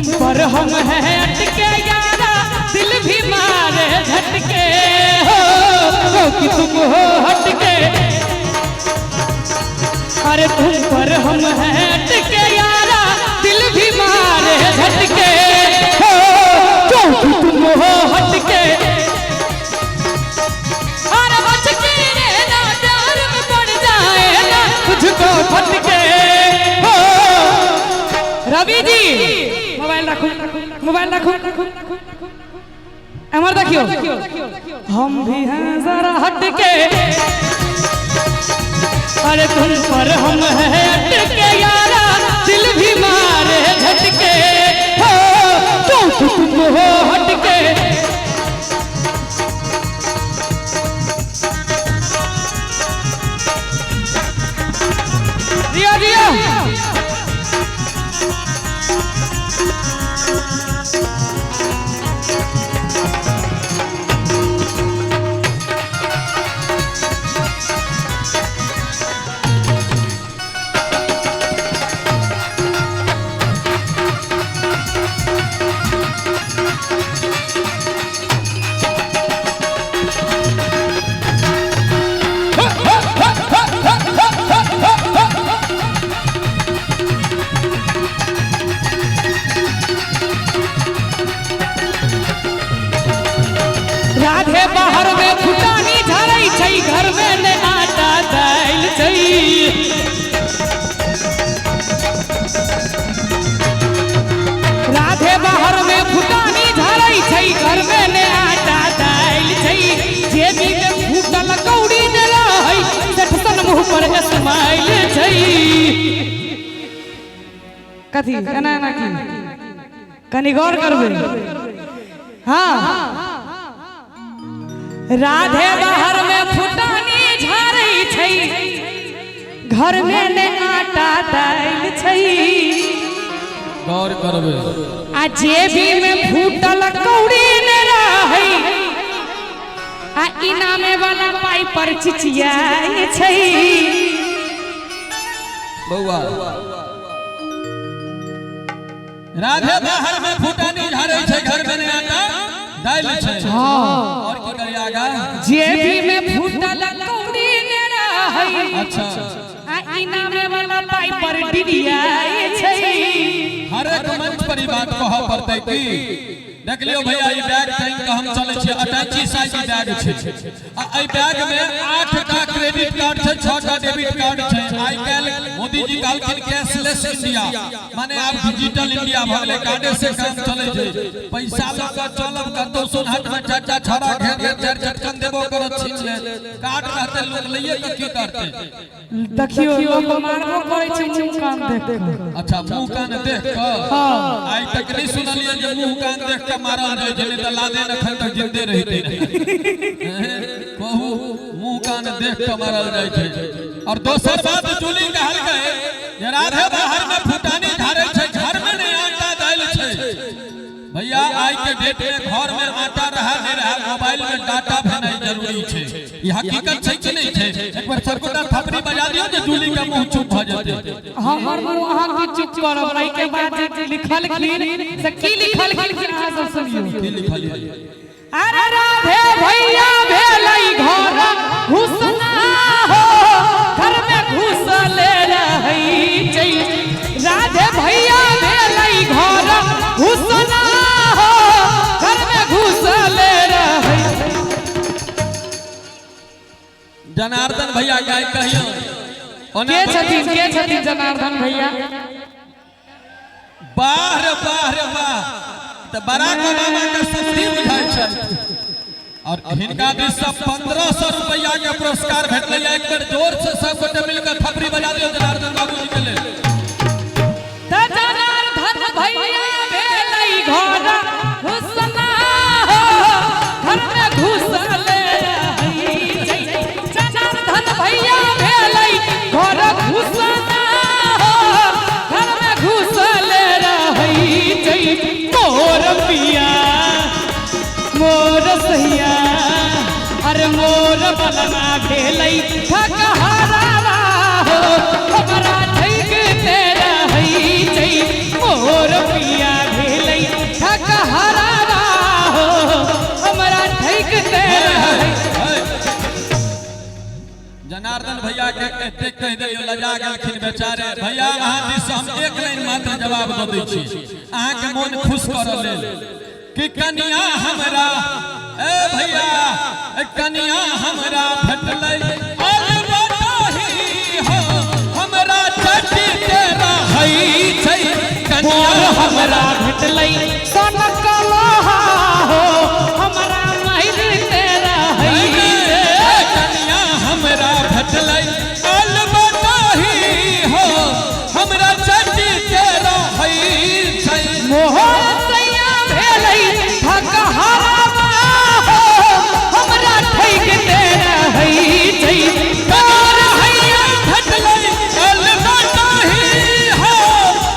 तुम पर हम हैं अटके यारा, दिल भी मारे झटके हो, कि तुम हो हटके। अरे तुम पर हम हैं अटके यारा, दिल भी मारे झटके हो, क्योंकि तुम हो हटके। अरे बच के रहना, प्यार में पड़ जाए ना तुझको फटके हो। रवि जी मोबाइल रखो, मोबाइल रखो, अमर देखियो, हम भी हैं जरा हटके। अरे तुम पर हम हैं अटके यारा, दिल भी मारे झटके हो, क्योंकि तुम हो हटके। रिया रिया राधे बाहर में फुटानी झरै छै, घर में ने आटा दालि छै। राधे बाहर में फुटानी झरै छै, घर में ने आटा दालि छै। जेबी में फूटल कौड़ी ने रहै, सेठसन मुँह पर स्माइल छै। कथी एना एना की कनी गौर करबै। हाँ, राधे बाहर में फुटानी झारै छै, घर में ने आटा दालि छै। गौर करबै। आ जेबी में फूटल कौड़ी ने रहै, आ इनामे वाला पाई पर चिचियाइ छै। बौआ राधे बाहर में फुटानी झारै छै, घर में ने आटा दालि छै। हाँ, और की करिए आगा? जेबी में फूटल कौड़ी ने रहै, अच्छा, आ इनामे वाला पाई पर डिरियाइ छै। हर एक मंच पर ई बात कहऽ पड़तै की देख लियौ भैया, ई बैग टांगि कऽ हम चलै छियै, अटैची साइज के बैग छै। आ एहि बैग में 8टा क्रेडिट कार्ड छै, 6टा डेबिट कार्ड छै। आइ काल्हि मोदी जी कहलखिन कैशलेस इंडिया, माने आब डिजिटल इंडिया भऽ गेलै, कार्डे से काम चलै छै। पैसा लऽ कऽ चलब कतौ सोनहट में 4टा छड़ा घेर घेर 4 चटकन देबो करत, छीन लेत। कार्ड रहतै लोक लैये कऽ की करतै? देखियो लोक मारबो करै छै मुंह कान देख कऽ। अच्छा, मुंह कान देख कऽ? हाँ। आइ तक नहि सुनलियै जे मुंह कान देख कऽ मारल जाइ छै, नहि तऽ लादेन एखन तक जिंदे रहितै। कहू, मुंह कान देख कऽ मारल जाइ छै। और दोसर बात जूली कहलकै जे राधे बाहर में फुटानी झारै छै, घर में नहि आटा दालि छै। भैया आइ के डेट में घर में आटा रहा नहीं रहा, मोबाइल में डाटा भेनाइ जरूरी छै। ई हकीकत छै कि नहि छै? एक बार सबगोटा थपड़ी बजा दियौ जे जूली के मुंह चुप भऽ जेतै। हमर मुँह अहाँ की चुप करब? एहिके बाद जे लिखलखिन से की लिखलखिन अहाँ सब सुनियौ। की लिखलियै? अरे राधे भैया भेलै घर घुसना हो, घर में घुसले रहै छै। राधे भैया भेलै घर घुसना हो, घर में घुसले रहै। जनार्दन भैया गाय कहियो के छथिन, के छथिन जनार्दन भैया? वाह रे वाह रे वाह, तऽ बराक ओबामा के समधी बुझाइ छै। और हिनका दिस से 1500 रुपया के पुरस्कार भेटलै। एक बेर जोर से सब गोटे मिलकर थपड़ी बजा दियौ जनार्दन बाबूजी के लेल। तऽ जनार्दन भैया भेलै घर घुसना हो, घर में घुसले रहै छै। जनार्दन भैया भेलै घर घुसना हो, घर में घुसले रहै छै। मोर पिया मोर सैया, अरे मोर बलमा भेलै ठकहरावा हो, हमरा ठकते रहै छै। मोर पिया भेलै जनार्दन भैया के एतेक कहि दियौ, लजा गेलखिन बेचारे। भैया, अहाँ दिस हम एक लाइन मात्र जवाब दऽ दै छी अहाँके मोन खुश करऽ लेल कि कनिया हमरा, ए भैया, ए कनिया हमरा भेटलै अलबताही हो, हमरा चटी तेरा हई छै। कनिया हमरा भेटलै सोनक लोहा हो, हमरा महिल तेरा है। कनिया हमरा भेटलै अलबताही हो, हमरा चटी तेरा हई छै। मोहर सैया भेलै थकहरा हो, हमरा ठैक तेरा है छै। कनिया हैया भेटलै अलबताही हो,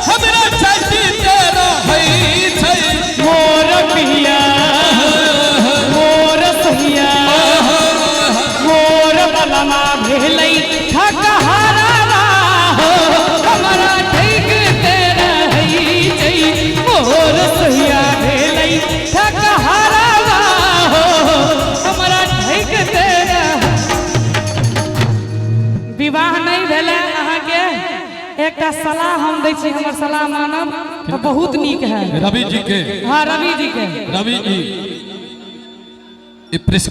हमरा चटी तेरा हई छै। मोर पिया, मोर सैया, मोर बलमा भेलै थकहरा हो, हमरा ठैक तेरा है छै। मोर सैया भेलै थकहरा हो, हमरा ठैक तेरा। विवाह नहि भेलै अहाँके, एकटा सलाह हम दै छी, हमर सलाह मानब तऽ बहुत नीक है। रवि जी के। हाँ, रवि जी के। रवि जी, ई प्रेस